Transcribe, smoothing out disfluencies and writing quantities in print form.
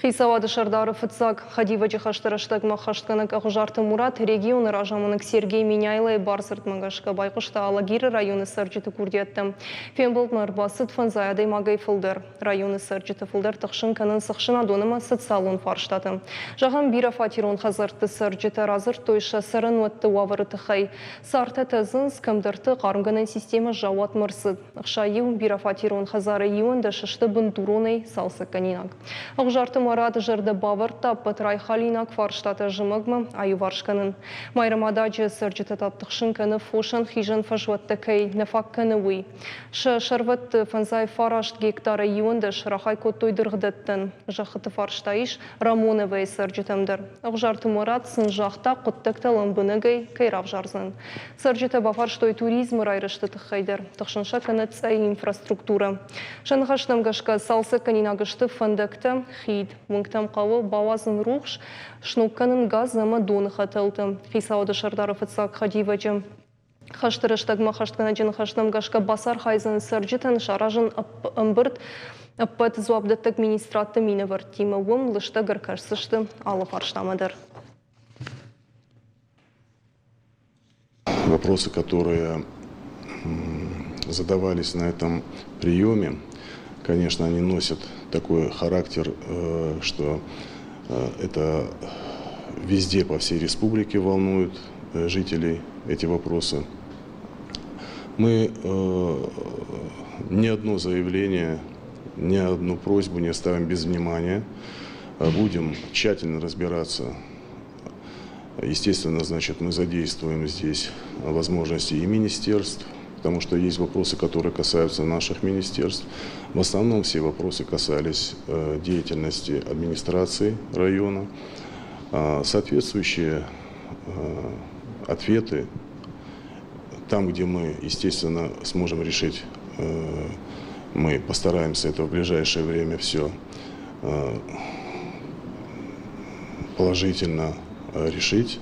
Хицауады сӕрдары фыццаг хӕдивӕджы хӕсты рӕстӕгмӕ ӕххӕстгӕнӕг Ӕгъуызарты Мурат регионы разамонӕг Сергей Меняйлойы бардзырдмӕ гӕсгӕ байхъуыста Алагиры районы цӕрджыты курдиӕттӕм. Фембӕлдмӕ ӕрбацыд фӕндзай адӕймагӕй фылдӕр. Районы цӕрджыты фылдӕр тыхсын кӕнынц ӕхсӕнадон ӕмӕ социалон фарстатӕ. Зӕгъӕм, бирӕфатерон хӕдзӕртты цӕрджытӕ радзырдтой сӕ цӕрӕнуӕтты уавӕры тыххӕй. Цартӕ тӕдзынц, кӕмдӕрты хъармгӕнӕн системӕ заууатмӕ рцыд. 61 бирӕфатерон хӕдзары 11 сты бындуронӕй цалцӕггӕнинаг. Ӕгъуызарты Марат зӕрдӕ бавӕрдта ӕппӕт райхалинаг фарстатӕ зымӕгмӕ аиуварс кӕнын. Майрӕмададжы цӕрджытӕ та тыхсын кӕны фосӕн хизӕн фӕзуӕттӕ кӕй нӕ фаг кӕны, уый. Сӕ сӕрвӕтты 59 гектарӕй 11 рахай кодтой дыргъдӕттӕн. Зӕххыты фарста ис Рамоновӕйы цӕрджытӕм дӕр. Ӕгъуызарты Марат сын загъта, хъуыддӕгтӕ лӕмбынӕгӕй кӕй равзардзӕн. Цӕрджытӕ бафарстой туризмы райрӕзты тыххӕй дӕр. Тыхсын сӕ кӕны цъӕйы инфраструктурӕ. Сӕ ныхӕстӕм гӕсгӕ цалцӕггӕнинаг сты фӕндӕгтӕ, хид. Уынгтӕм хъӕуы бауадзын рухс, сног кӕнын газ ӕмӕ доны хӕтӕлтӕ. Хицауады сӕрдары фыццаг хӕдивӕджы хӕсты рӕстӕгмӕ хӕстгӕнӕджы ныхӕстӕм гӕсгӕ бацархайдзӕн цӕрджытӕн саразын ӕмбырд ӕппӕт дзуапдӕттӕг министрадты минӕвӕрттимӕ. Уым лыстӕг ӕркӕсдзысты алы фарстамӕ дӕр. Вопросы, которые задавались на этом приеме, конечно, они носят такой характер, что это везде по всей республике волнует жителей эти вопросы. Мы ни одно заявление, ни одну просьбу не оставим без внимания. Будем тщательно разбираться. Естественно, значит, мы задействуем здесь возможности и министерств, потому что есть вопросы, которые касаются наших министерств. В основном все вопросы касались деятельности администрации района. Соответствующие ответы там, где мы, естественно, сможем решить, мы постараемся это в ближайшее время все положительно решить.